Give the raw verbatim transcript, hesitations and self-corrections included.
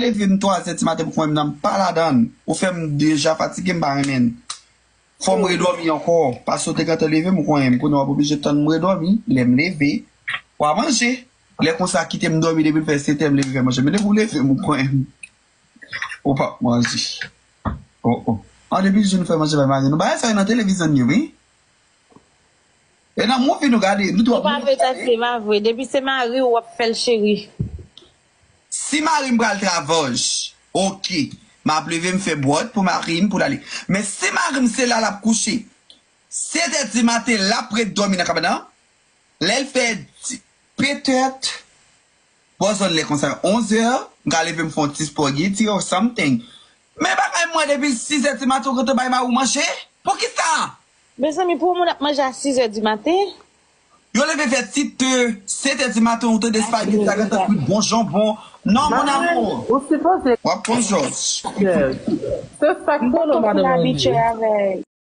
leve m twa zè di maten pou konyen m nan, m pa ladan l. Ou fè m deja fatige, m pa renmen l. Fò m redòmi ankò. Paske w te gentan leve m, ou konyen m. Kounye a w ap oblije tann m redòmi. Lè m leve, w a manje. Lè konsa, kite m dòmi depi l fè sèt è, m leve fè manje. Men depi w leve m, ou konyen m. Ou p ap manje. Oh, oh. An, depi jou nou fè manje bay mari nou. Bagay sa yo nan televizyon yo, wi. E nan movie nou gade, nou tou ap. Ou pa vle tèt, se pa vre. Depi se mari w, w ap fè l, cheri. Si mari m pral travay, oke. M ap leve, m fè bwòd pou mari m pou l ale. Men si mari m se la l ap kouche, sèt è di maten, l ap ret dòmi nan kabann nan. Lè l fè di, petèt, bò zòn lè konsa, onz è, m ka leve m fè yon ti spaghetti or something. Men bagay mwen depi sis è di maten ou gentan bay mari w manje? Poukisa? Mezanmi, pou yon moun ap manje a sis è di maten? Yo leve fè ti te, sèt è di maten ou tande spaghetti sa gentan kwit, bon janbon. Non, mon amour. Ou sipoze W ap pran jòj. Se sa k pran nou, madanm Andy.